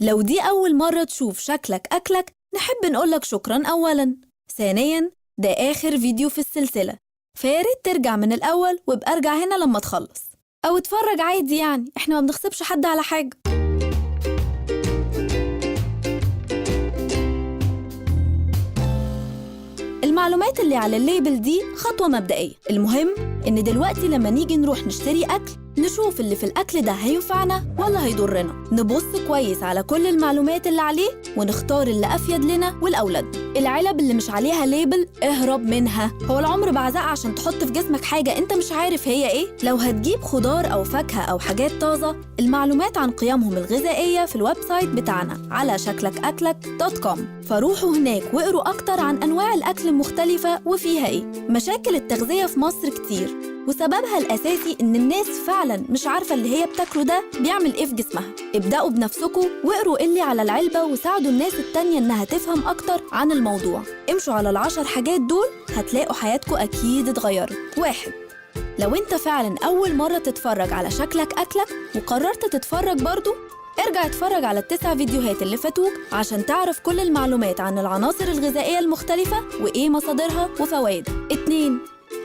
لو دي أول مرة تشوف شكلك أكلك، نحب نقولك شكراً أولاً. ثانياً، ده آخر فيديو في السلسلة، فياريت ترجع من الأول وابقى ارجع هنا لما تخلص، أو اتفرج عادي، يعني احنا ما بنغصبش حد على حاجة. المعلومات اللي على ال label دي خطوة مبدئية. المهم إن دلوقتي لما نيجي نروح نشتري أكل، نشوف اللي في الأكل ده هينفعنا ولا هيضرنا، نبص كويس على كل المعلومات اللي عليه ونختار اللي أفيد لنا ولأولادنا. العلب اللي مش عليها label اهرب منها، هو العمر بعزقة عشان تحط في جسمك حاجة انت مش عارف هي ايه؟ لو هتجيب خضار أو فاكهة أو حاجات طازة، المعلومات عن قيمهم الغذائية في ال website بتاعنا على شكلك أكلك.com، فروحوا هناك واقروا أكتر عن أنواع الأكل المختلفة وفيها ايه. مشاكل التغذية في مصر كتير، وسببها الأساسي إن الناس فعلاً مش عارفة اللي هي بتاكله ده بيعمل إيه في جسمها. ابدأوا بنفسكم واقروا اللي على العلبة وساعدوا الناس التانية إنها تفهم أكتر عن الموضوع. امشوا على ال10 حاجات دول هتلاقوا حياتكم أكيد اتغيرت. 1. لو أنت فعلاً أول مرة تتفرج على شكلك أكلك وقررت تتفرج برضو، ارجع اتفرج على ال9 فيديوهات اللي فاتوك عشان تعرف كل المعلومات عن العناصر الغذائية المختلفة وإيه مصادرها وفوائدها. 2.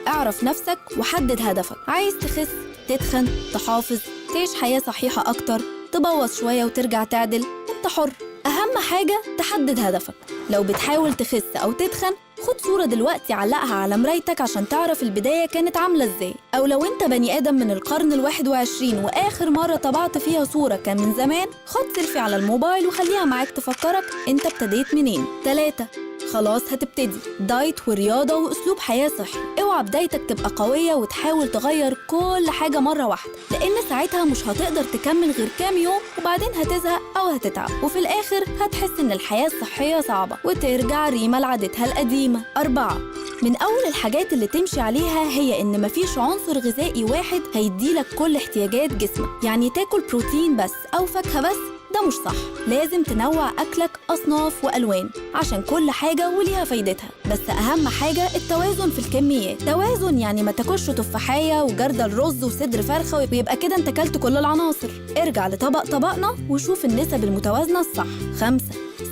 اعرف نفسك وحدد هدفك. عايز تخس، تتخن، تحافظ، تعيش حياة صحيحة أكتر، تبوظ شوية وترجع تعدل، انت حر. أهم حاجة تحدد هدفك. لو بتحاول تخس أو تتخن، خد صورة دلوقتي علقها على مرايتك عشان تعرف البداية كانت عاملة ازاي. أو لو انت بني آدم من القرن 21 وآخر مرة طبعت فيها صورة كان من زمان، خد سيلفي على الموبايل وخليها معاك تفكرك انت ابتديت منين. 3. خلاص هتبتدي دايت ورياضة وأسلوب حياة صحي. اوعى بدايتك تبقى قوية وتحاول تغير كل حاجة مرة واحدة، لأن ساعتها مش هتقدر تكمل غير كام يوم وبعدين هتزهق أو هتتعب، وفي الآخر هتحس إن الحياة الصحية صعبة وترجع ريما لعادتها القديمة. 4. من أول الحاجات اللي تمشي عليها هي إن مفيش عنصر غذائي واحد هيديلك كل احتياجات جسمك. يعني تاكل بروتين بس أو فاكهة بس ده مش صح، لازم تنوع أكلك أصناف وألوان عشان كل حاجة وليها فايدتها. بس أهم حاجة التوازن في الكميات. توازن يعني ما تاكلش تفاحية وجردل رز وصدر فرخة ويبقى كده انت اكلت كل العناصر. ارجع لطبق طبقنا وشوف النسب المتوازنة الصح. 5.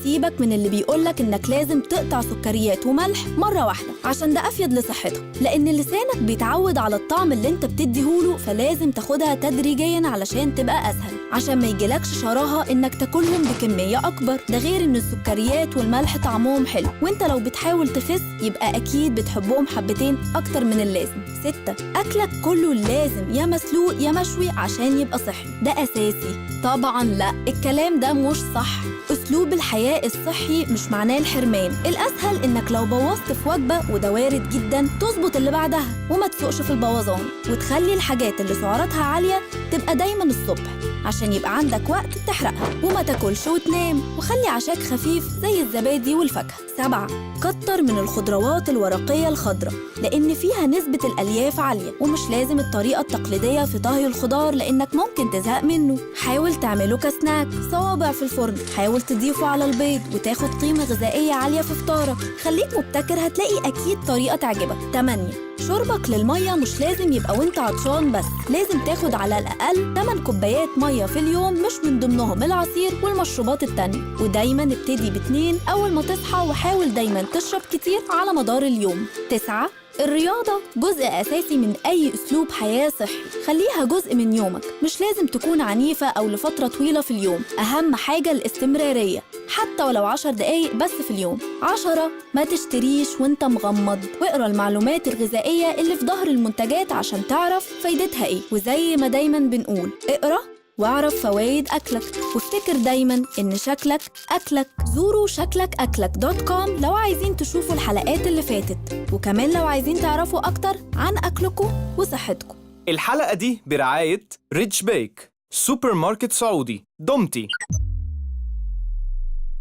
سيبك من اللي بيقولك إنك لازم تقطع سكريات وملح مرة واحدة عشان ده أفيد لصحتك، لأن لسانك بيتعود على الطعم اللي انت بتديهوله، فلازم تاخدها تدريجيا علشان تبقى أسهل، عشان ما يجيلكش شراهة إنك تاكلهم بكمية أكبر. ده غير إن السكريات والملح طعمهم حلو، وإنت لو بتحاول تخس يبقى أكيد بتحبهم حبتين أكتر من اللازم. 6. أكلك كله لازم يا مسلوق يا مشوي عشان يبقى صحي، ده أساسي. طبعا لا، الكلام ده مش صح. أسلوب الحياة الصحي مش معناه الحرمان. الأسهل إنك لو بوظت في وجبة، وده وارد جدا، تظبط اللي بعدها وما تسوقش في البوظان، وتخلي الحاجات اللي سعراتها عالية تبقى دايما الصبح عشان يبقى عندك وقت تحرقها، وما تاكلش وتنام، وخلي عشاك خفيف زي الزبادي والفاكهة. 7. كتر من الخضروات الورقية الخضراء لأن فيها نسبة الألياف عالية، ومش لازم الطريقة التقليدية في طهي الخضار لأنك ممكن تزهق منه. حاول تعمله كسناك، صوابع في الفرن، حاول تضيفه على البيض وتاخد قيمة غذائية عالية في فطارك. خليك مبتكر، هتلاقي أكيد طريقة تعجبك. 8. شربك للمية مش لازم يبقى وانت عطشان بس، لازم تاخد على الأقل 8 كوبايات مية في اليوم، مش من ضمنهم العصير والمشروبات التانية. ودايما ابتدي ب2 أول ما تصحى، وحاول دايما تشرب كتير على مدار اليوم. 9. الرياضة جزء أساسي من أي أسلوب حياة صحي، خليها جزء من يومك، مش لازم تكون عنيفة أو لفترة طويلة في اليوم، أهم حاجة الاستمرارية حتى ولو 10 دقايق بس في اليوم. 10. ما تشتريش وانت مغمض، واقرأ المعلومات الغذائية اللي في ظهر المنتجات عشان تعرف فايدتها ايه. وزي ما دايما بنقول، اقرأ واعرف فوايد أكلك، وافتكر دايما إن شكلك أكلك. زوروا شكلك أكلك.com لو عايزين تشوفوا الحلقات اللي فاتت، وكمان لو عايزين تعرفوا أكتر عن أكلكم وصحتكم. الحلقة دي برعاية ريتش بيك، سوبر ماركت سعودي، دومتي.